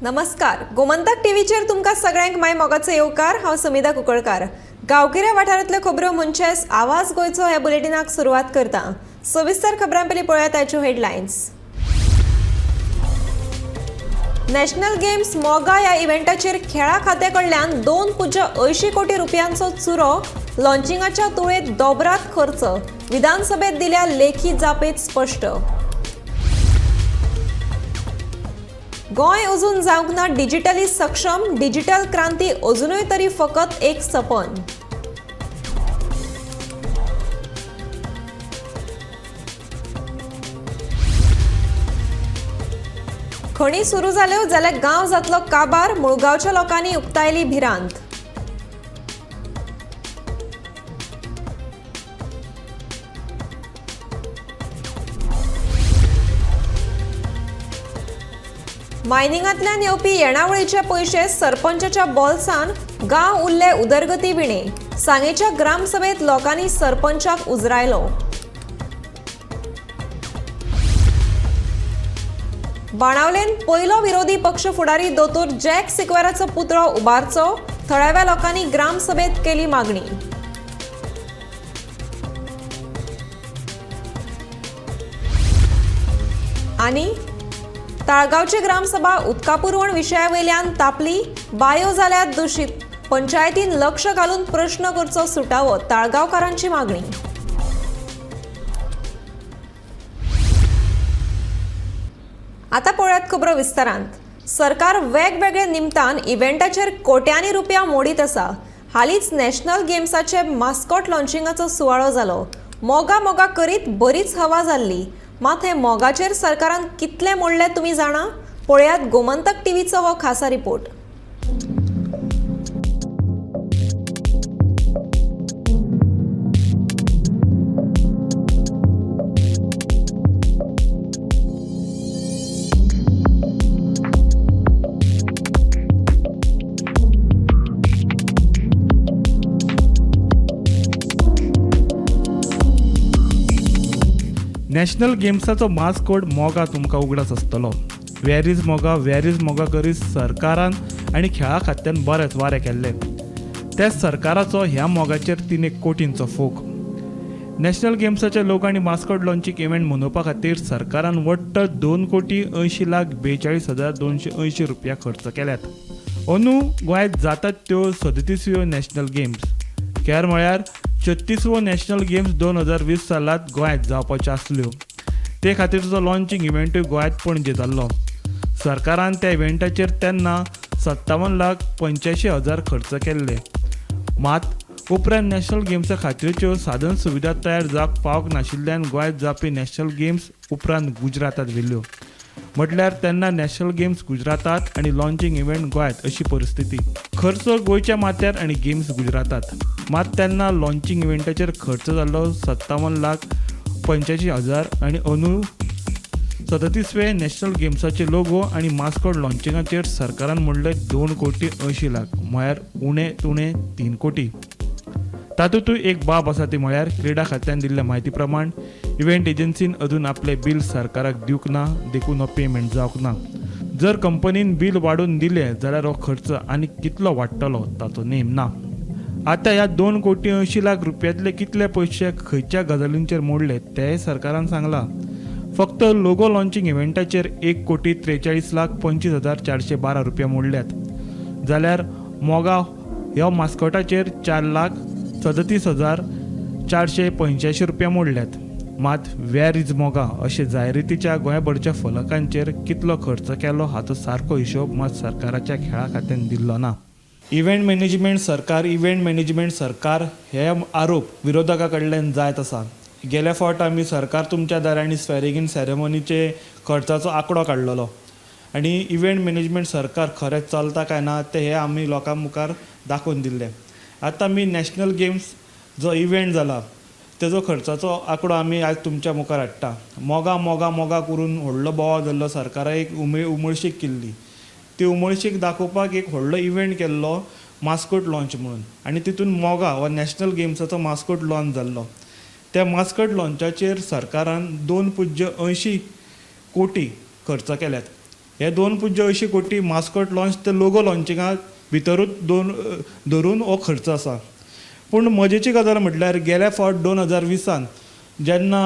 नमस्कार, गोमंतक टीव्हीचेर तुमकां सगळ्यांक माय मोगाचो येवकार. हांव समिधा कुंकळकार. गांवगिऱ्या वाठारांतल्यो खबरो म्हणचेच आवाज गोंयचो ह्या बुलेटिनाक सुरवात करता. सविस्तर खबरां पयलीं पळयात आयच्यो हेडलायन्स. नॅशनल गेम्स मोगा ह्या इव्हेंटाचेर खेळा खात्या कडल्यान 2.80 कोटी रुपयांचो चुरो. लॉन्चिंगाच्या तुळेत दोबरात खर्च. विधानसभेत दिल्या लेखी जापेत स्पश्ट. गोंय अजून जावंक ना डिजिटली सक्षम. डिजिटल क्रांती अजुनूय तरी फकत एक सपन. खणी सुरू जाल्यो जाल्यार गांव जातलो काबार. मुळगांवच्या लोकांनी उक्तायली भिरांत. मायनिंगांतल्यान येवपी येणावळीचे पयशे सरपंचाच्या बोल्सान. गांव उरले उदरगती विणे. सांगेच्या ग्रामसभेत लोकांनी सरपंचाक उजरायलो. बाणावलेन पयलो विरोधी पक्ष फुडारी दोतोर जॅक सिक्वेराचो पुतळो उबारचो. थळाव्या लोकांनी ग्रामसभेत केली मागणी. आनी ताळगांवची ग्रामसभा उदका पुरवण विशया वयल्यान तापली. बायो जाल्यात दुशीत. पंचायतीन लक्ष घालून प्रश्न करचो सुटावो. ताळगांवकारांची मागणी. आता पळयात खबरो विस्तारांत. सरकार वेगवेगळ्या निमतान इव्हेंटाचेर कोट्यांनी रुपया मोडीत आसा. हालींच नॅशनल गेम्साचे मास्कॉट लॉन्चिंगाचो सुवाळो जालो. मोगा मोगा करीत बरीच हवा जाल्ली. मात हे मोगाचेर सरकारान कितले मोडले तुमी जाणा? पळयात गोमंतक टीव्हीचो हो खासा रिपोर्ट. नॅशनल गेम्साचो मास्कोट मोगा तुमकां उगडास आसतलो. Where is Moga, where is Moga करीत सरकारान आनी खेळा खात्यान बरेच वारे केल्ले. त्याच सरकाराचो ह्या मोगाचेर 3 कोटींचो फोक. नॅशनल गेम्साचे लोक आनी मास्कोट लॉन्चींग इव्हेंट मनोवपा खातीर सरकारान वट्ट 2,80,42,280 रुपया खर्च केल्यात. अंदू गोंयांत जातात त्यो 37व्यो नॅशनल गेम्स. खेळ म्हळ्यार 36वो नॅशनल गेम्स 2020 सालांत गोंयांत जावपाच्यो आसल्यो. ते खातीरचो लॉन्चींग इव्हेंटूय गोंयांत पणजे जाल्लो. सरकारान त्या इव्हेंटाचेर तेन्ना 57,85,000 खर्च केल्ले. मात उपरांत नॅशनल गेम्सा खातीरच्यो साधन सुविधा तयार जावंक पावंक नाशिल्ल्यान गोंयांत जावपी नॅशनल गेम्स उपरांत गुजरातांत व्हेल्यो. म्हटल्यार तेन्ना नॅशनल गेम्स गुजरातांत आनी लॉन्चींग इव्हेंट गोंयांत अशी परिस्थिती. खर्च गोंयच्या माथ्यार आनी गेम्स गुजरातांत. मात तेन्ना लॉन्चींग इव्हेंटाचेर खर्च जाल्लो 57,85,000 आनी अंदू 37वे नॅशनल गेम्साचे लोगो आनी मास्कॉट लॉन्चिंगाचेर सरकारान म्हणलें 2,80,00,000, म्हळ्यार उणे तुणे 3 कोटी. तातूंतूय एक बाब आसा ती म्हळ्यार क्रीडा खात्यान दिल्ल्या म्हायती प्रमाण इव्हेंट एजन्सीन अजून आपलें बील सरकाराक दिवंक ना, देखून हो पेमेंट जावंक ना. जर कंपनीन बील वाडोवन दिलें जाल्यार हो खर्च आनी कितलो वाडटलो ताचो नेम ना. आतां ह्या 2,80,00,000 रुपयांतले कितले पयशे खंयच्या गजालींचेर मोडले तेंय सरकारान सांगलां. फक्त लोगो लॉन्चींग इव्हेंटाचेर 1,43,25,412 रुपया मोडल्यात, जाल्यार मोगा ह्या मास्कॉटाचेर 4,37,485 रुपया मोडल्यात. मात वेर is Moga अशे जायरातीच्या गोंयभरच्या फलकांचेर कितलो खर्च केलो हाचो सारको हिशोब मात सरकाराच्या खेळा खात्यान दिल्लो ना. इव्हेंट मॅनेजमेंट सरकार, इव्हेंट मॅनेजमेंट सरकार हे आरोप विरोधकां कडल्यान जायत आसा. गेल्या फावट आमी सरकार तुमच्या दारांनी स्वॅरिंग इन सेरेमनीचे खर्चाचो आंकडो काडलेलो आनी इव्हेंट मॅनेजमेंट सरकार खरेंच चलता काय ना तें हे आमी लोकां मुखार दाखोवन दिल्लें. आतां आमी नॅशनल गेम्स जो इव्हेंट जाला तेजो खर्चाचो आंकडो आमी आयज तुमच्या मुखार हाडटा. मोगा मोगा मोगा करून व्हडलो बोवाळ जाल्लो. सरकारान एक उमळशीक केल्ली, ती उमळशीक दाखोवपाक एक व्हडलो इव्हेंट केल्लो मास्कोट लॉन्च म्हणून, आनी तितून मोगा हो नॅशनल गेम्साचो मास्कोट लॉन्च जाल्लो. त्या मास्कोट लॉन्चाचेर सरकारान 2.80 कोटी खर्च केल्यात. हे 2.80 कोटी मास्कॉट लॉन्च ते लोगो लॉन्चिंगा भितरूच दोन धरून हो खर्च आसा. पूण मजेची गजाल म्हटल्यार गेल्या फावट 2020 जेन्ना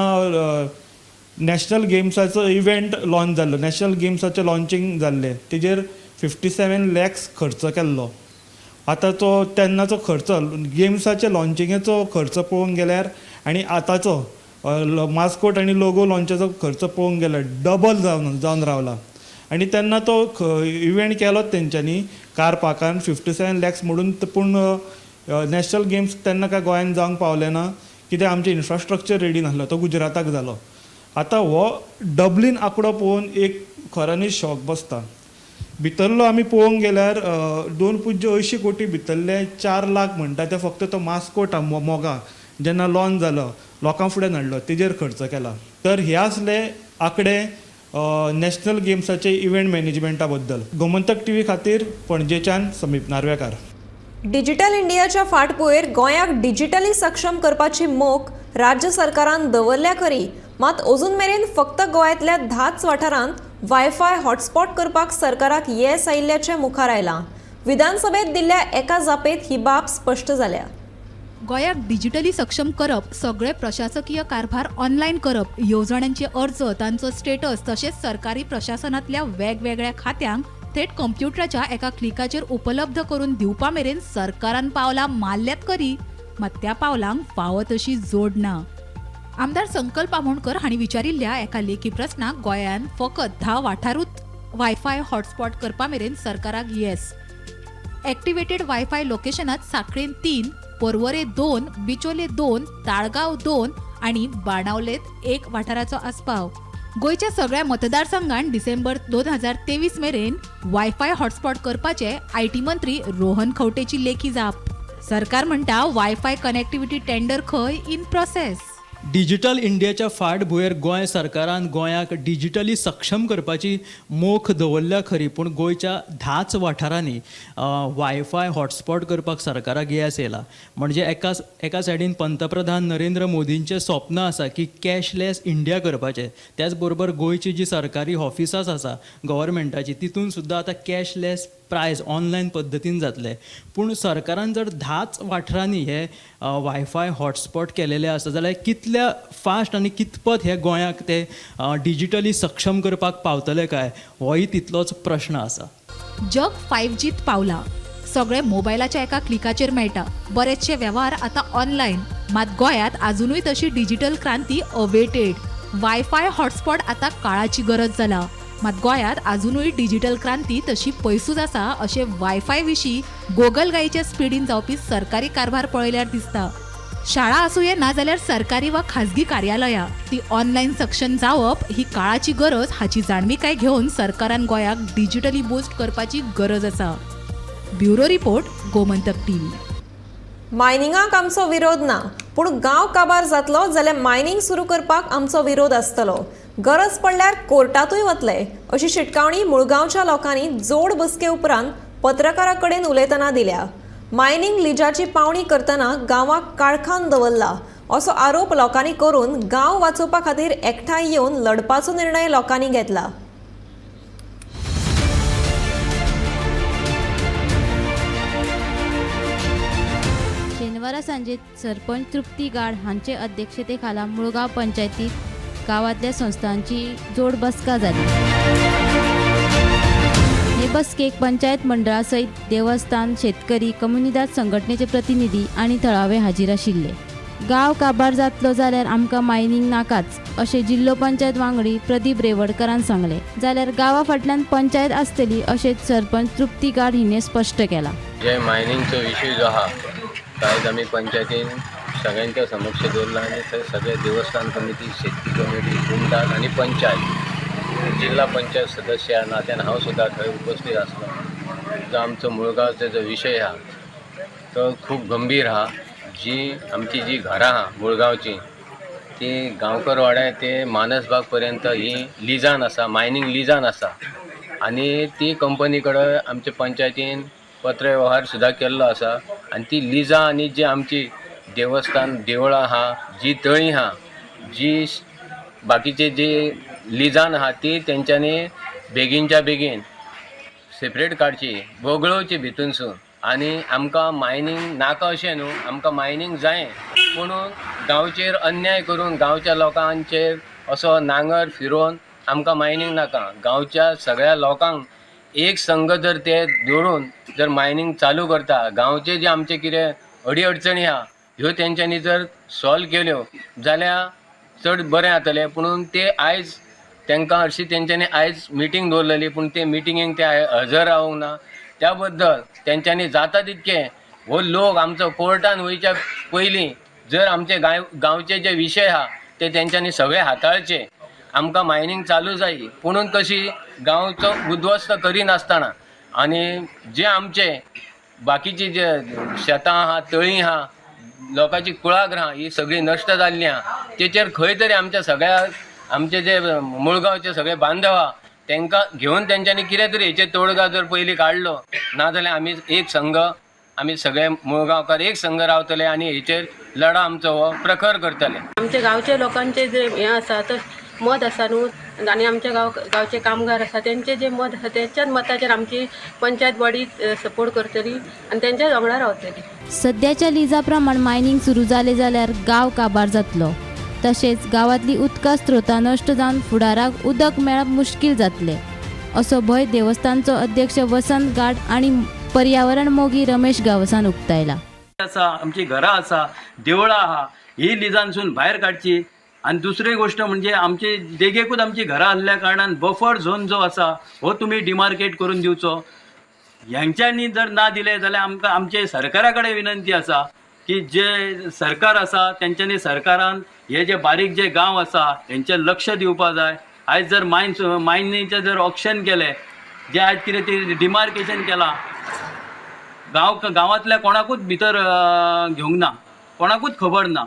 नॅशनल गेम्साचो इव्हेंट लॉन्च जाल्लो, नॅशनल गेम्साचें लॉन्चिंग जाल्लें, तेजेर 57 लॅक्स खर्च केल्लो. आतां तो तेन्नाचो खर्च गेम्साच्या लॉन्चिंगेचो खर्च पळोवंक गेल्यार आनी आतांचो मास्कोट आनी लोगो लॉन्चाचो खर्च पळोवंक गेल्यार डबल जावन रावला. आनी तेन्ना तो इव्हेंट केलो तेंच्यांनी कार पार्कान 57 लॅक्स म्हणून, पूण नॅशनल गेम्स तेन्ना काय गोंयान जावंक पावलें ना, कित्याक आमचें इन्फ्रास्ट्रक्चर रेडी नासलो, तो गुजराताक जालो. आतां हो डबलीन आंकडो पळोवन एक खऱ्यांनीच शॉक बसता. भितरलो आमी पळोवंक गेल्यार 2.80 कोटी भितरले 4 लाख म्हणटा ते फक्त तो मास्कोट मोगा जेन्ना लॉन्च जालो लोकां फुडें हाडलो तेजेर खर्च केला. तर हे असले आंकडे नॅशनल गेम्साचे इव्हेंट मॅनेजमेंटा बद्दल. गोमंतक टीव्ही खातीर पणजेच्यान समीप नार्वेकार. डिजिटल इंडियाच्या फाटभुंयेर गोंयाक डिजिटली सक्षम करपाची मोख राज्य सरकारान दवरल्या खरी, मात अजून मेरेन फक्त गोंयांतल्या 10 वाठारांत वायफाय हॉटस्पॉट करपाक सरकाराक येस आयिल्ल्याचें मुखार आयलां. विधानसभेत दिल्ल्या एका जापेंत ही बाब स्पश्ट जाल्या. गोंयाक डिजिटली सक्षम करप, सगळे प्रशासकीय कारभार ऑनलायन करप, येवजण्यांचे अर्ज, तांचो स्टेटस तशेंच सरकारी प्रशासनांतल्या वेगवेगळ्या खात्यांक थेट कंप्युटराच्या एका क्लिकाचेर उपलब्ध करून दिवपा मेरेन सरकारान पावलां मारल्यात खरी, मात त्या पावलांक फावो तशी जोड ना. आमदार संकल्प आमोणकर हांणी विचारिल्ल्या एका लेखी प्रस्नाक गोंयान फकत 10 वाठारूच वायफाय हॉटस्पॉट करपा मेरेन सरकाराक येस. ॲक्टिवेटेड वायफाय लोकेशनात साखळेन 3, पर्वरे 2, बिचोले 2, ताळगांव 2 आनी बाणावलेत 1 वाठाराचो आस्पाव. गोंयच्या सगळ्या मतदारसंघान डिसेंबर 2023 मेरेन वायफाय हॉटस्पॉट करपाचे IT मंत्री रोहन खंवटेची लेखी जाप. सरकार म्हणटा वायफाय कनेक्टिव्हिटी टेंडर खंय इन प्रोसेस. डिजिटल इंडियाच्या फाटभुंयेर गोंय सरकारान गोंयाक डिजिटली सक्षम करपाची मोख दवरल्या खरी, पूण गोंयच्या 10 वाठारांनी वायफाय हॉटस्पॉट करपाक सरकाराक येस येयला. म्हणजे एका सायडीन पंतप्रधान नरेंद्र मोदींचें स्वप्न आसा की कॅशलेस इंडिया करपाचें, त्याच बरोबर गोंयची जी सरकारी ऑफिसां आसा गव्हर्मेंटाची तितून सुद्दां आतां कॅशलेस प्रायज ऑनलायन पद्दतीन जातले. पूण सरकारान जर 10 वाठारांनी हे वायफाय हॉटस्पॉट केलेले आसा जाल्यार कितल्या फास्ट आनी कितपत हे गोंयाक ते डिजिटली सक्षम करपाक पावतले काय, होय तितलोच प्रश्न आसा. जग 5Gत पावला, सगळे मोबायलाच्या एका क्लिकाचेर मेळटा, बरेचशे वेव्हार आतां ऑनलायन, मात गोंयांत आजुनूय तशी डिजिटल क्रांती अवेटेड. वायफाय हॉटस्पॉट आतां काळाची गरज जाला, मात गोंयांत आजुनूय डिजिटल क्रांती तशी पयसूच आसा अशें वायफाय विशीं गोगलगायेच्या स्पिडीन जावपी सरकारी कारभार पळयल्यार दिसता. शाळा आसूं ना जाल्यार सरकारी वा खाजगी कार्यालयां ती ऑनलायन सक्षम जावप ही काळाची गरज हाची जाणविकाय घेवन सरकारान गोंयाक डिजिटली बूस्ट करपाची गरज आसा. Bureau report, Gomantak TV. मायनिंगाक आमचो विरोध ना, पूण गांव काबार जातलो जाल्यार मायनिंग सुरू करपाक आमचो विरोध आसतलो, गरज पडल्यार कोर्टांतूय वतले अशी शिटकावणी मुळगांवच्या लोकांनी जोड बसके उपरांत पत्रकारां कडेन उलयतना दिल्या. मायनिंग लिजाची पावणी करतना गांवाक काळखान दवरला असो आरोप लोकांनी करून गांव वाचोवपा खातीर एकठांय येवन लढपाचो निर्णय लोकांनी घेतला. शेनवारा सांजे सरपंच तृप्ती गाड हांचे अध्यक्षतेखाला मुळगांव पंचायतीत गांवांतल्या संस्थांची जोड बसका जाली. हे बसकेक पंचायत मंडळा सयत देवस्थान, शेतकरी, कम्युनिदाद संघटनेचे प्रतिनिधी आनी थळावे हाजीर आशिल्ले. गांव काबार जातलो जाल्यार आमकां मायनिंग नाकाच अशें जिल्लो पंचायत वांगडी प्रदीप रेवडकरान सांगलें, जाल्यार गांवा फाटल्यान पंचायत आसतली अशें सरपंच तृप्ती गाड हिणें स्पश्ट केलां. जे मायनिंगचो इश्यू जो आहा आयज आमी पंचायतीन सगळ्यांच्या समक्ष दवरला आनी थंय सगळे देवस्थान कमिटी, शेतकी कमिटी, गुंडान आनी पंचायत, जिल्हा पंचायत सदस्य ह्या नात्यान हांव सुद्दां थंय उपस्थित आसलो. जो आमचो मुळगांवचो जो विशय आहा तो खूब गंभीर आहा. जी आमची जी घरां आहा मुळगांवची ती गांवकर वाड्या ते मानसबाग पर्यंत ही लिजान आसा, मायनींग लिजान आसा आनी ती कंपनी कडेन आमचे पंचायतीन पत्र व्यवहार सुद्दां केल्लो आसा आनी ती लिजां आनी जी आमची देवस्थान देवळां आहा, जी तळीं आहा, जी बाकीचे जी लिजान आहा ती तेंच्यांनी बेगीनच्या बेगीन सेपरेट काडची, वगळोवची भितूनसून. आनी आमकां मायनींग नाका अशें न्हू, आमकां मायनींग जाय, पुणून गांवचेर अन्याय करून गांवच्या लोकांचेर असो नांगर फिरोवन आमकां मायनींग नाका. गांवच्या सगळ्या लोकांक एक संघ जर ते दवरून जर मायनींग चालू करता, गांवचे जे आमचे कितें अडी अडचणी आहा ह्यो तेंच्यांनी जर सॉल्व केल्यो जाल्यार चड बरें जातलें. पुणून ते आयज तांकां हरशीं तेंच्यांनी आयज मिटींग दवरलेली, पूण ते मिटिंगेक ते हजर रावूंक ना. त्या बद्दल तेंच्यांनी जाता तितकें हो लोक आमचो कोर्टान वयच्या पयलीं जर आमचे गांवचे जे विशय आहा ते तेंच्यांनी सगळे हाताळचे. आमकां मायनींग चालू जाय, पुणून कशी गांवचो उद्ध्वस्त करिनासतना आनी जे आमचे बाकीची जे शेतां आहा, तळीं आहा, लोकांची कुळागरां आहा, ही सगळीं नश्ट जाल्लीं आहा. तेचेर खंय तरी आमच्या सगळ्या आमचे जे मुळगांवचे सगळे बांधव आहा तांकां घेवन तेंच्यांनी कितें तरी हेचेर तोडगा जर पयलीं काडलो ना जाल्यार आमी एक संघ, आमी सगळे मुळगांवकार एक संघ रावतले आनी हेचेर लढा आमचो हो प्रखर करतले. आमच्या गांवच्या लोकांचे जे हें आसा तर मत आसा न्हू, आनी आमच्या गांवचे कामगार आसा तेंचे जे मत आसा तेंच्याच मताचेर आमची पंचायत बॉडी सपोर्ट करतली आनी तेंच्याच वांगडा रावतली. सद्याच्या लिजा प्रमाण मायनींग सुरू जालें जाल्यार गांव काबार जातलो, तशेंच गांवांतली उदका स्रोतां नश्ट जावन फुडाराक उदक मेळप मुश्कील जातलें असो भंय देवस्थानचो अध्यक्ष वसंत गाड आनी पर्यावरण मोगी रमेश गांवसान उक्तायला. आसा, आमची घरां आसा, देवळां आहा, ही लिजांसून भायर काडची. आनी दुसरी गोश्ट म्हणजे आमचे देगेकूच आमची घरां आसल्या कारणान बफर झोन जो आसा हो तुमी डिमार्केट करून दिवचो. ह्यांच्यांनी जर ना दिलें जाल्यार आमकां आमचे सरकारा कडेन विनंती आसा की जे सरकार आसा तेंच्यांनी सरकारान हे जे बारीक जे गांव आसा हेंचेर लक्ष दिवपा जाय. आयज जर मायनीचें जर ऑक्शन केलें, जे आयज कितें ते डिमार्केशन केलां, गांवांतल्या कोणाकूच भितर घेवंक ना, कोणाकूच खबर ना.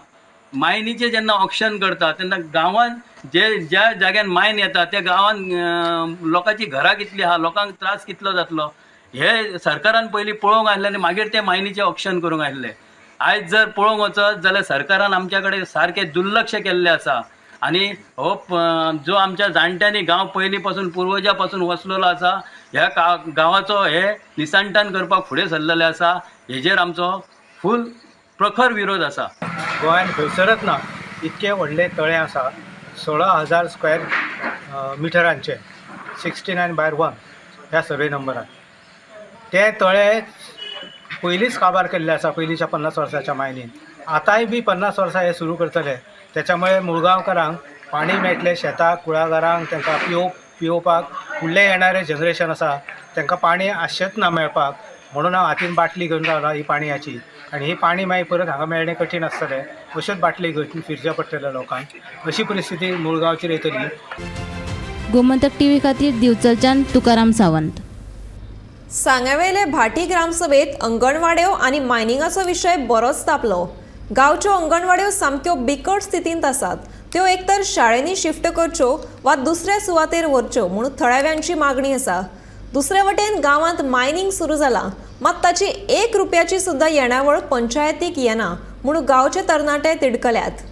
मायनीचें जेन्ना ऑक्शन करता तेन्ना गांवांत जे ज्या जाग्यान मायन येता त्या गांवांत लोकांची घरां कितलीं आहा, लोकांक त्रास कितलो जातलो हे सरकारान पयलीं पळोवंक आसलें आनी मागीर ते मायनीचें ऑक्शन करूंक आसलें. आयज जर पळोवंक वचत जाल्यार सरकारान आमच्या कडेन सारकें दुर्लक्ष केल्लें आसा आनी हो जो आमच्या जाणट्यांनी गांव पयलीं पासून पुर्वजा पासून वसलेलो आसा ह्या गांवाचो हे निसंतान करपाक फुडें सरलेले आसा. हेजेर आमचो फूल प्रखर विरोध आसा. गोंयांत खंयसरच ना इतकें व्हडलें तळें आसा, 16,000 स्क्वेअर मिटरांचें, 69/1 ह्या सर्वे नंबरान. तें तळें पयलींच काबार केल्लें आसा पयलींच्या 50 वर्साच्या मायनीन. आतांय बी 50 वर्सां हे सुरू करतले. तेच्यामुळे मुळगांवकारांक पाणी मेळटलें, शेताक, कुळागरांक, तांकां पिवपाक फुडलें येणारें जनरेशन आसा तांकां पाणी आसचेंच ना मेळपाक. म्हणून हांव हातीन बाटली घेवन रावला ही पाणयाची, आनी ही पाणी मागीर परत हांगा मेळणें कठीण आसतलें, अश्योच बाटली घेवन फिरचें पडटलें लोकांक. अशी परिस्थिती मुळगांवचेर येतली. गोमंतक टीव्ही खातीर दिवचलच्यान तुकाराम सावंत. सांग्यावेले भाटी ग्रामसभेत अंगणवाड्यो आनी मायनिंगाचो विशय बरोच तापलो. गांवच्यो अंगणवाड्यो सामक्यो बिकट स्थितींत आसात. त्यो एकतर शाळेंनी शिफ्ट करच्यो वा दुसऱ्या सुवातेर व्हरच्यो म्हूण थळाव्यांची मागणी आसा. दुसरे वटेन गांवांत मायनिंग सुरू जालां, मात ताची 1 रुपयाची सुद्दां येणावळ पंचायतीक येना म्हूण गांवचे तरणाटे तिडकल्यात.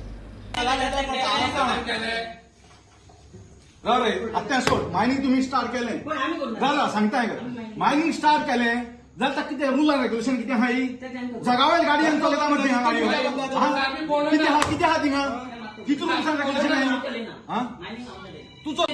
मायनिंग तुम्ही स्टार्ट केलें जाल्यार सांगता, मायनिंग स्टार्ट केलें जाल्यार कितें रूल आनी रेग्युलेशन कितें आहा? जगावेल गाडयेन चलयता मरे थिंगा गाडयो कितें आहा, कितें आहा थिंगा, कितें रुल्स आनी रेग्युलेशन आहा? तुजो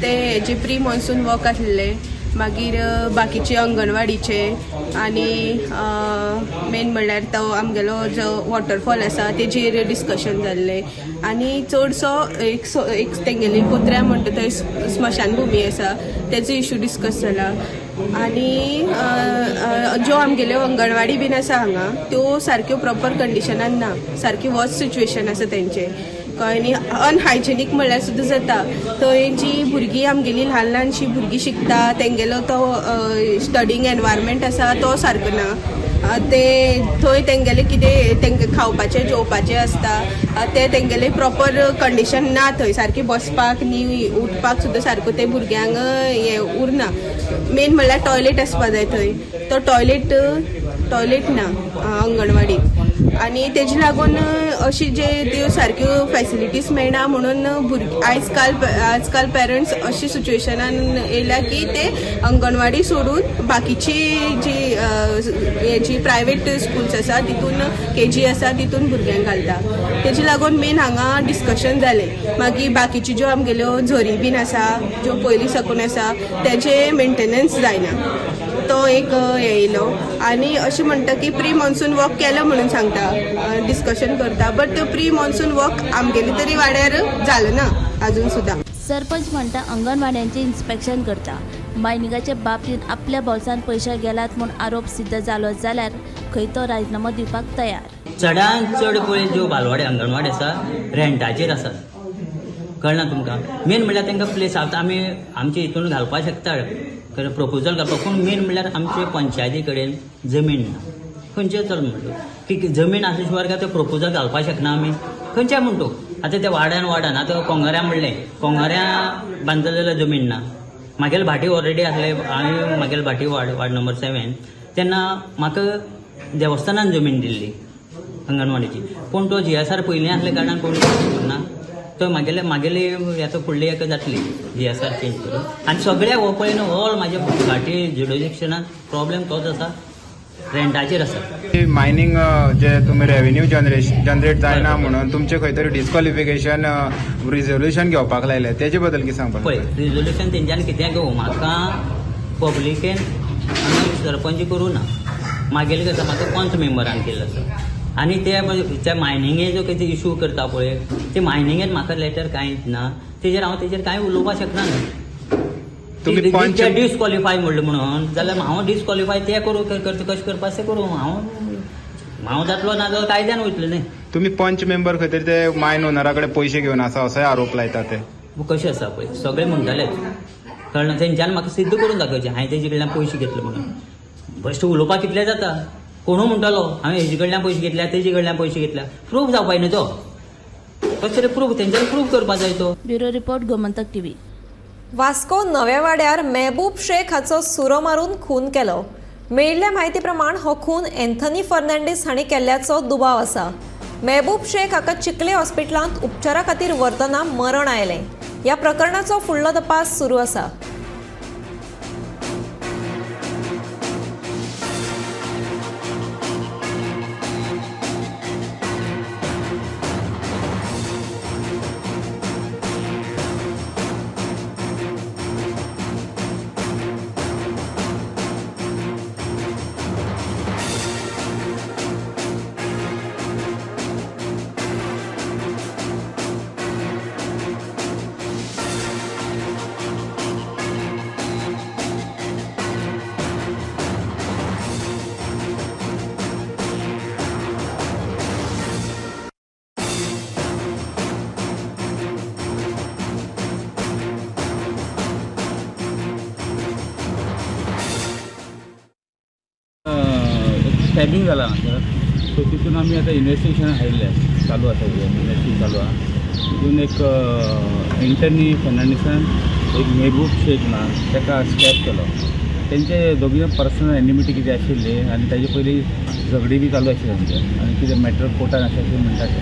ते जे प्री मॉन्सून वर्क आसले, मागीर बाकीचे अंगणवाडीचे आनी मेन म्हणल्यार तो आमगेलो जो वॉटरफॉल आसा तेजेर डिस्कशन जाल्लें. आनी चडसो एक तेंगेली कोत्र्या म्हणटा थंय स्मशानभुमी आसा तेजो इशू डिस्कस जाला. आनी ज्यो आमगेल्यो अंगणवाडी बीन आसा हांगा त्यो सारक्यो प्रॉपर कंडिशनान ना, सारकी वर्स सिच्युएशन आसा तेंचें. कळ्ळें न्ही. अनहायजेनीक म्हणल्यार सुद्दां जाता. थंय जी भुरगीं आमगेलीं ल्हान ल्हानशीं भुरगीं शिकता तेंगेलो तो स्टडींग एनवायरमेंट आसा तो सारको ना. ते थंय तेंगेलें कितें तेंकां खावपाचें जेवपाचें आसता तें तेंगेलें प्रॉपर कंडिशन ना. थंय सारकें बसपाक न्ही उठपाक सुद्दां सारको ते भुरग्यांक हें उरना. मेन म्हणल्यार टॉयलेट आसपा जाय थंय, तो टॉयलेट टॉयलेट ना अंगणवाडीक. आनी तेजे लागून अशी जे त्यो सारक्यो फॅसिलिटीज मेळना म्हणून भुरगीं आजकाल पेरंट्स अशी सिच्युएशनान येयल्या की ते अंगणवाडी सोडून बाकीची जी हेजी प्रायवेट स्कुल्स आसा तितून केजी आसा तितून भुरग्यांक घालता. तेजे लागून मेन हांगा डिस्कशन जालें. मागीर बाकीच्यो ज्यो आमगेल्यो झरी बीन आसा ज्यो पयलीं साकून आसा तेजें मेंटेनन्स जायना, तो एक हें येयलो. आनी अशें म्हणटा की प्री मॉन्सून वर्क केलो म्हणून सांगता, डिस्कशन करता, बट प्री मॉन्सून वर्क आमगेले तरी वाड्यार जालो ना आजून सुद्दां. सरपंच म्हणटा अंगणवाड्यांचें इन्स्पेक्शन करता. मायनिंगाचे बाबतींत आपल्या बोल्सान पयशे गेलात म्हूण आरोप सिद्ध जालो जाल्यार खंय तो राजिनामो दिवपाक तयार. चडान चड पळय ज्यो बालवाडी अंगणवाडी आसा रेंटाचेर आसात, कळना तुमकां. मेन म्हणल्यार तांकां प्लेस आतां आमी आमचे हितून घालपाक शकता प्रपोजल घालपाक, पूण मेन म्हणल्यार आमचे पंचायती कडेन जमीन ना. खंयचे चल म्हणटा की जमीन आसल्या शिवाय काय ते प्रपोजल घालपाक शकना आमी खंयच्या म्हणटो. आतां ते वाड्यान वाड्यान आतां कोंगाऱ्या म्हणलें, कोंगाऱ्या बांदतले जाल्यार जमीन ना. म्हागेले भाटी ऑलरेडी आसले, आनी म्हागेले भाटी वार्ड वार्ड नंबर 7 तेन्ना म्हाका देवस्थानान जमीन दिल्ली अंगणवाडीची, पूण तो जीएसआर पयलीं आसल्या कारणान कोण ना तो म्हागेले म्हागेले हेका फुडले हेका जातली जीएसआर चेंज करून. आनी सगळ्या हो पळय न्हू ऑल म्हाज्या भाटी जुडिस्डिक्शनान प्रॉब्लेम तोच आसा, रेंटाचेर आसा. मायनींग जे तुमी रेवेन्यू जनरेट जायना म्हणून तुमचे खंय तरी डिस्क्वॉलिफिकेशन रिजोल्युशन घेवपाक लायलें, तेजे बद्दल कितें सांगपाक? पळय रिजोल्युशन तेंच्यांनी कित्याक घेवं, म्हाका पब्लिकेन हांगा सरपंच करूं ना, मागेले कसो म्हाका पंच मेंबरान केल्लो आसा. आनी ते त्या मायनिंगे जो कितें इशू करता पळय ते मायनिंगेन म्हाका लेटर कांयच ना, तेजेर हांव तेजेर कांय उलोवपाक शकना न्हू. तुमी पंच डिस्क्वॉलिफाय म्हणलें म्हणून जाल्यार हांव डिस्क्वॉलिफाय ते करूं कशें करपाक तें करूं, हांव हांव जातलो ना जाल्यार कायद्यान वयतलो न्ही. तुमी पंच मेंबर खंय तरी ते मायन ओनरा कडेन पयशे घेवन आसा असोय आरोप लायता ते. कशें आसा पळय सगळे म्हणटालेच, कळना तेंच्यान म्हाका सिद्ध करून दाखयचें हांवें तेजे कडल्यान पयशे घेतले म्हणून. बेश्टें उलोवपाक कितलें जाता, कोणू म्हणटालो हांवें हेजे कडल्यान पयशे घेतल्या तेजे कडल्यान पयशे घेतल्या, प्रूफ जावपाक न्हू तो, कशें तरी प्रूफ तेंच्यानी प्रूफ करपाक जाय तो. Bureau report, Gomantak TV. Vasco नव्या वाड्यार मेहबूब शेख हाचो सुरो मारून खून केलो. मेळिल्ल्या म्हायती प्रमाण हो खून एन्थनी फर्नांडीस हांणी केल्ल्याचो दुबाव आसा. मेहबूब शेख हाका चिखले हॉस्पिटलांत उपचारा खातीर व्हरतना मरण आयलें. ह्या प्रकरणाचो फुडलो तपास सुरू आसा. स्टॅबिंग जाला हांगासर, सो तितून आमी आतां इन्वेस्टिगेशन आयिल्लें चालू आसा, इन्वेस्टिगेशन चालू आहा. तितून एक एंटनी फर्नांडीसान एक मेहबूब शेख ना ताका स्टॅब केलो. तेंचे दोगीय पर्सनल एनिमिटी कितें आशिल्ली आनी ताजे पयलीं झगडी बी चालू आशिल्ली तेंचे आनी कितें मॅटर कोर्टान आसा अशें म्हणटा ते.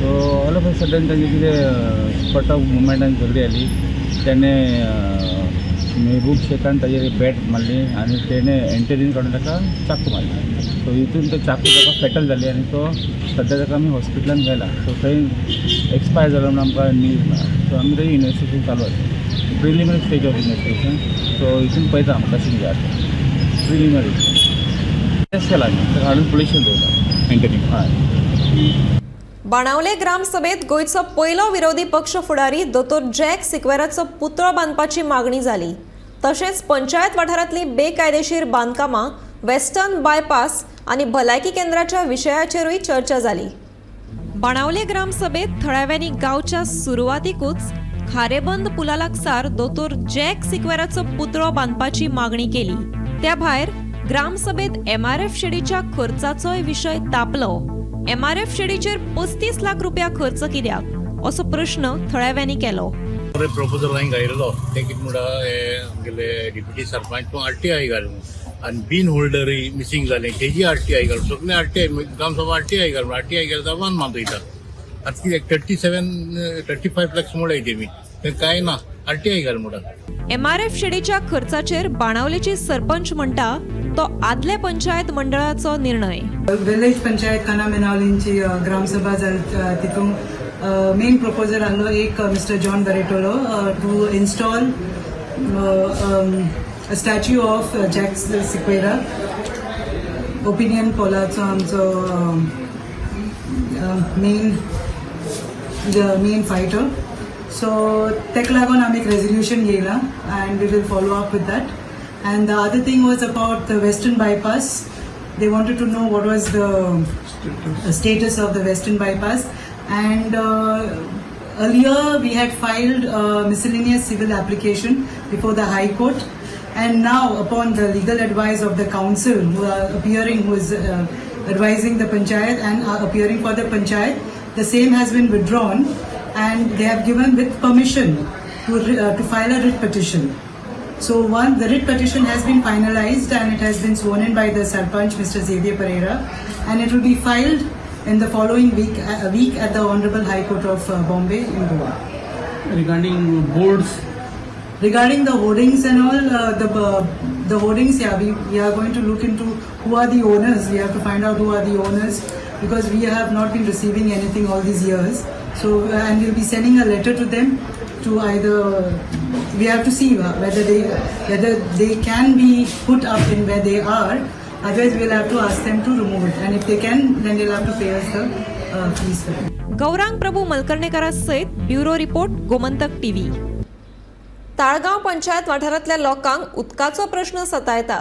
So all of a sudden तांचे कितें स्पॉट ऑफ मुवमेंटान झगडी जाली, तेणें मेहबूब शेखान ताजेर बॅट मारली आनी तेणें एंटनीन काडून ताका चाकू मारली. सो हितून तो चाकू ताका फेटल जाली आनी तो सद्या ताका आमी हॉस्पिटलान व्हेला. सो थंय एक्सपायर जालो म्हणून आमकां न्यूज मेळ्ळा. सो आमी ताजें इन्वेस्टिगेशन चालू आसा, preliminary stage of investigation. So हितून पळयता आमी कशें कितें आसा, प्रिलिमिनरी टेस्ट केला आमी, ताका हाडून पुलिशेन दवरला एंटनीक. हय. बाणावले ग्रामसभेत गोंयचो पयलो विरोधी पक्ष फुडारी दोतोर जॅक सिक्वेराचो पुतळो बांदपाची मागणी जाली. तशेंच पंचायत वाठारांतली बेकायदेशीर बांदकामां, वेस्टर्न बायपास आनी भलायकी केंद्राच्या विशयाचेरूय चर्चा जाली. बाणावले ग्रामसभेत थळाव्यांनी गांवच्या सुरवातीकूच खारेबंद पुला लागसार दोतोर जॅक सिक्वेराचो पुतळो बांदपाची मागणी केली. त्या भायर ग्रामसभेत एमआरएफ शेडीच्या खर्चाचोय विशय तापलो. एमआरएफ शेडीचेर 35 लाख रुपया खर्च कित्याक असो प्रश्न थळाव्यांनी केलो. प्रपोजल हांवें घायिल्लो तें कितें म्हणटा आमगेले डेप्युटी सरपंच तूं आरटीआय घाल आनी बीन होल्डरूय मिसींग जालें तेजी आरटीआय घाल सगळें आरटीआय ग्रामसभा आरटीआय घाल आरटीआय घालता वन मंथ वयता. आतां कितें 37 35 लॅक्स म्हणलाय तेमी तें कांय ना आरटीआय घाल म्हणटा. एमआरएफ शेडीच्या खर्चाचेर बाणावलेची सरपंच म्हणटा तो आदले पंचायत मंडळाचो निर्णय. विलेज पंचायत काना बेनावलींची ग्रामसभा जाली तितून मेन प्रपोजल आहलो एक मिस्टर जॉन बरेटोलो to install a statue of Jack Sequeira. Opinion पोलाचो आमचो main the main fighter. So तेका लागून आमी एक resolution घेयला and we will follow up with that. And the other thing was about the Western Bypass. They wanted to know what was the status of the Western Bypass. And earlier we had filed a miscellaneous civil application before the High Court. And now, upon the legal advice of the counsel who are appearing, who is advising the panchayat and are appearing for the panchayat, the same has been withdrawn, and they have given with permission to file a writ petition. So one, the writ petition has been finalized and it has been sworn in by the Sarpanch, Mr. Xavier Pereira, and it will be filed in the following week, a week at the Honorable High Court of Bombay in Goa. Regarding boards, Regarding the hoardings and all, the hoardings, yeah, we are going to look into who are the owners. We have to find out who are the owners because we have not been receiving anything all these years. So, and we'll be sending a letter to them to either, we have to see whether they can be put up in where they are. Otherwise, we'll have to ask them to remove it. And if they can, then they'll have to pay us the fees for it. Gaurang Prabhu मलकर्णेकरा सयत bureau report, Gomantak TV. Taleigao panchayat वाठारांतल्या लोकांक उदकाचो प्रश्न सतायता.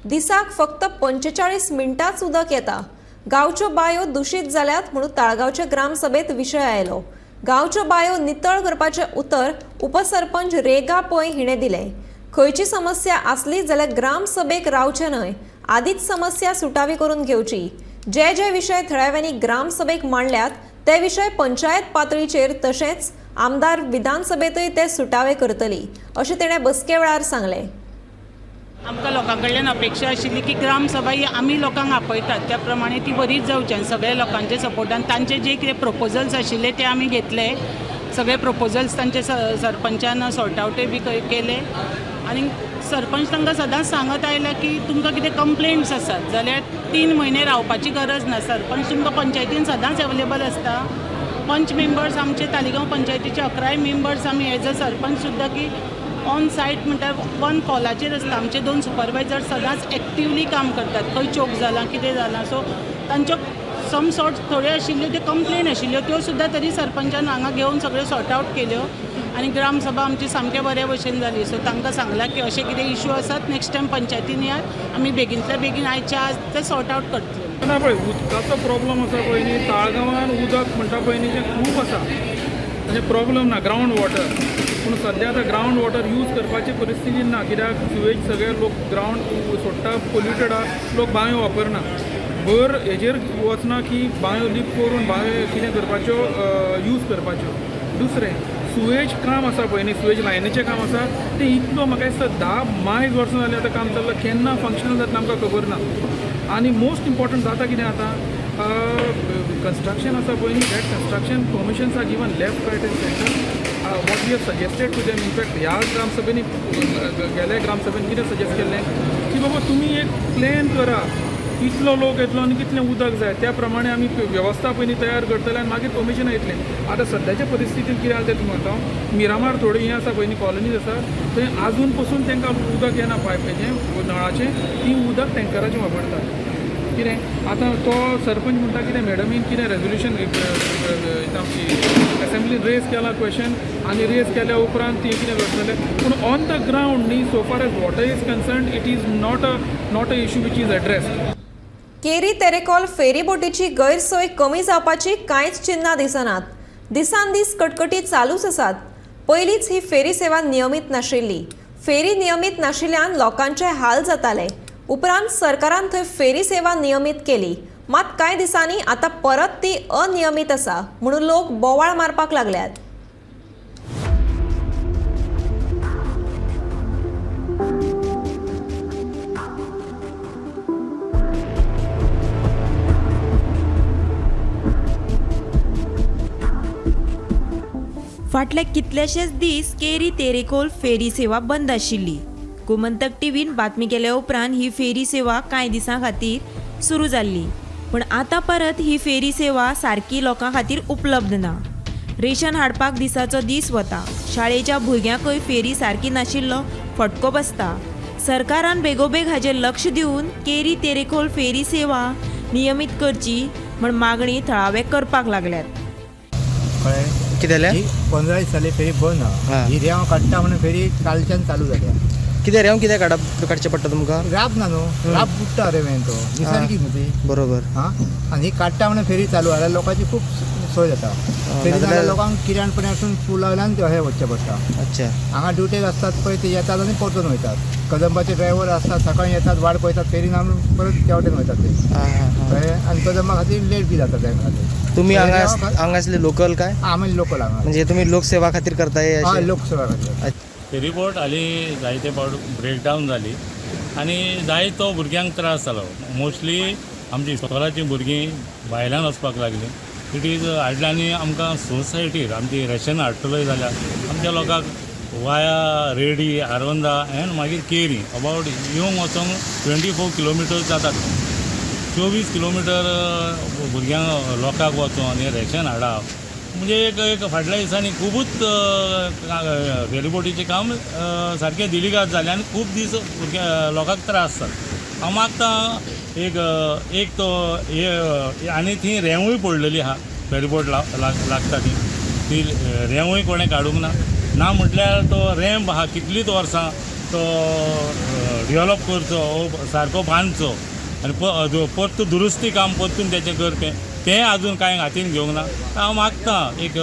दिसाक फक्त 45 मिनटांच उदक येता. गांवच्यो bio दुशीत जाल्यात म्हणून ताळगांवचे ग्रामसभेत विशय आयलो. गांवच्यो बायो नितळ करपाचें उतर उपसरपंच रेगा पै हिणें दिलें. खंयची समस्या आसली जाल्यार ग्रामसभेक रावचें न्हय, आदींच समस्या सुटावी करून घेवची. जे जे विशय थळाव्यांनी ग्रामसभेक मांडल्यात ते विशय पंचायत पातळीचेर तशेंच आमदार विधानसभेंतय ते सुटावे करतली अशें तिणें बसके वेळार सांगलें. आमकां लोकां कडल्यान अपेक्षा आशिल्ली की ग्रामसभा ही आमी लोकांक आपयतात त्या प्रमाणे ती बरीच जावची आनी सगळ्या लोकांच्या सपोर्टान तांचे जे कितें प्रपोजल्स आशिल्ले ते आमी घेतले. सगळे प्रपोजल्स तांचे सरपंचान सॉर्ट आवटय बी केले आनी सरपंच तांकां सदांच सांगत आयला की तुमकां कितें कंप्लेंट्स आसात जाल्यार 3 म्हयने रावपाची गरज ना. सरपंच तुमकां पंचायतीन सदांच एवेलेबल आसता. पंच मेंबर्स आमचे तालिगांव पंचायतीचे 11 मेंबर्स आमी एज अ सरपंच सुद्दां की ऑन सायट म्हणल्यार वन कॉलाचेर आसता. आमचे दोन सुपरवायजर सदांच एक्टिवली काम करतात. खंय चोक जालां, कितें जालां, सो तांच्यो सम सॉर्ट थोड्यो आशिल्ल्यो त्यो कंप्लेन आशिल्ल्यो, त्यो सुद्दां तरी सरपंचान हांगा घेवन सगळ्यो सॉर्ट आवट केल्यो आनी ग्रामसभा आमची सामक्या बऱ्या भशेन जाली. सो तांकां सांगलां की अशें कितें इशू आसात, नेक्स्ट टायम पंचायतीन यात, आमी बेगीनतल्या बेगीन आयच्या आज ते सॉर्ट आवट करतले. ना पळय, उदकाचो प्रॉब्लम आसा पळय न्ही ताळगांवान. उदक म्हणटा पळय न्ही तें खूब आसा, तशें प्रॉब्लम ना ग्रावंड वॉटर. पूण सद्या आतां ग्रावंड वॉटर यूज करपाची परिस्थिती ना, कित्याक सुवेज सगळे लोक ग्रावंड सोडटा, पोल्युटेड आहा, लोक बांयो वापरना. भर हेजेर वचना की बांयो लीप करून बांयो कितें करपाच्यो, यूज करपाच्यो. दुसरें सुवेज काम आसा पळय न्ही, सुवेज लायनीचें काम आसा तें इतलो म्हाका दिसता 10 मायज वर्सां जालीं आतां काम चल्लां. केन्ना फंक्शनल जातलें आमकां खबर ना. आनी मोस्ट इम्पॉर्टंट जाता कितें, आतां कन्स्ट्रक्शन आसा पळय न्ही, that construction permissions are given left, right and center. What we have suggested to them, in fact ह्या ग्रामसभेनी, गेल्या ग्रामसभेन कितें सजेस्ट केल्लें की बाबा तुमी एक प्लॅन करा, कितलो लोक येतलो आनी कितलें उदक जाय, त्या प्रमाणे आमी वेवस्था पयलीं तयार करतले आनी मागीर परमिशनां येतलें. आतां सद्याच्या परिस्थितींत कितें जालें तें तुमकां सांगता. मिरामार थोडी हें आसा पळय न्ही, कॉलनीज आसा, थंय आजून पसून तांकां उदक येना पायप हेजें नळाचें. ती उदक टँकराचें वापरतात. कितें आतां तो सरपंच म्हणटा कितें मॅडमीन कितें रेजोल्युशन आमची एसेंब्लीन रेज केला क्वेश्चन आनी रेज केल्या उपरांत ती कितें करतले. पूण ऑन the ground न्ही, so far as water is concerned, it is not a issue which is addressed. केरी तेरेखोल फेरीबोटीची गैरसोय कमी जावपाची कांयच चिन्नां दिसनात. दिसान दीस कटकटी चालूच आसात. पयलींच ही फेरी सेवा नियमीत नाशिल्ली. फेरी नियमीत नाशिल्ल्यान लोकांचे हाल जाताले. उपरांत सरकारान थंय फेरी सेवा नियमीत केली. मात कांय दिसांनी आतां परत ती अनियमीत आसा म्हणून लोक बोवाळ मारपाक लागल्यात. फाटले कितलेशेच दीस केरी तेरेखोल फेरी सेवा बंद आशिल्ली. गोमंतक टीव्हीन बातमी केल्या उपरांत ही फेरी सेवा कांय दिसां खातीर सुरू जाल्ली, पूण आतां परत ही फेरी सेवा सारकी लोकां खातीर उपलब्ध ना. रेशन हाडपाक दिसाचो दीस वता. शाळेच्या भुरग्यांकूय फेरी सारकी नाशिल्लो फटको बसता. सरकारान बेगोबेग हाजेर लक्ष दिवन केरी तेरेखोल फेरी सेवा नियमीत करची म्हण मागणी थळावे करपाक लागल्यात. कितें जालें? 15 दीस जाले फेरी बंद आहा. ही रेंव काडटा म्हणून फेरी कालच्यान चालू जाल्या. कितें रेंव कितें काडचें पडटा तुमकां? राब ना न्हू, राब बुडटा रेंवेन, तो निसर्गीक न्हू ती. बरोबर. हां, आनी ही काडटा म्हणून फेरी चालू जाल्यार लोकांची खूब सोय जाता. फेरी जाल्यार लोकांक किराणपणासून पुलावयल्यान अशें वचचें पडटा. अच्छा. हांगा ड्युटेक आसतात पळय ते येतात आनी परतून वयतात. कदंबाचे ड्रायव्हर आसतात, सकाळीं येतात, वाट पळयतात फेरी ना म्हणून परत त्या वटेन वयतात ते. कळ्ळें? आनी कदंबा खातीर लेट बी जाता तेंकां खातीर. तुम्ही हांगासले लोकल काय? आमी लोकल हांगा. म्हणजे तुम्ही लोकसेवा खातीर करताय? हय, लोकसेवा खातीर. फेरीबोट हालीं जायते फावट ब्रेकडावन जाली आनी जायतो भुरग्यांक त्रास जालो. मोस्टली आमची इस्कोलाचीं भुरगीं भायल्यान वचपाक लागलीं. It is हाडलें आनी आमकां सोसायटीर आमची रेशन हाडटलोय जाल्यार आमच्या लोकांक वाया रेडी आरोंदा एन्ड मागीर केरी अबावट येवंक वचोंक 24 किलोमिटर जातात. 24 किलोमिटर भुरग्यांक लोकांक वचोन हें रेशन हाडप म्हणजे एक एक फाटल्या दिसांनी खुबूच फेरीबोटीचें काम सारकें दिलिगाद जालें आनी खूब दीस भुरग्यां लोकांक त्रास जाले. हांव मागता एक एक तो हे आनी ती रेंवूय पडलेली आहा फेरीबोट लागता ती ती रेंवूय कोणें काडूंक ना. ना म्हटल्यार तो रॅम्प आहा कितलींच वर्सां तो डेवलप करचो, सारको बांदचो आनी परतून दुरुस्ती काम परतून तेचें करचें, तें आजून कांय हातीन घेवंक ना. हांव मागता एक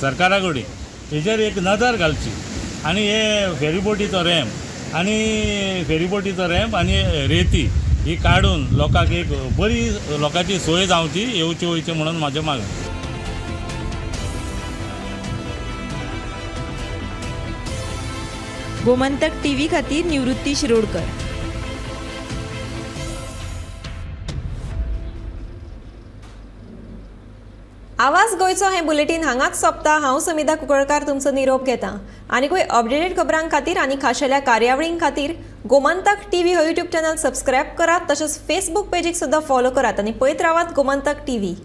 सरकारा कडेन हेजेर एक नदर घालची आनी हे फेरीबोटीचो रॅम्प आनी फेरीबोटीचो रॅम्प आनी रेती ही काडून लोकांक एक बरी लोकांची सोय जावची, येवची वयची म्हणून म्हाजें मागणें. गोमंतक टीव्ही खातीर निवृत्ती शिरोडकर. आवाज गोंयचो हें बुलेटीन हांगाच सोंपता. हांव समिधा कुंकळकार तुमचो निरोप घेता. आनीकूय अपडेटेड खबरां खातीर आनी खाशेल्या कार्यावळीं खातीर गोमंतक टीव्ही हो यूट्यूब चॅनल सबस्क्रायब करात, तशेंच फेसबूक पेजीक सुद्दां फॉलो करात आनी पळयत रावात गोमंतक टीव्ही.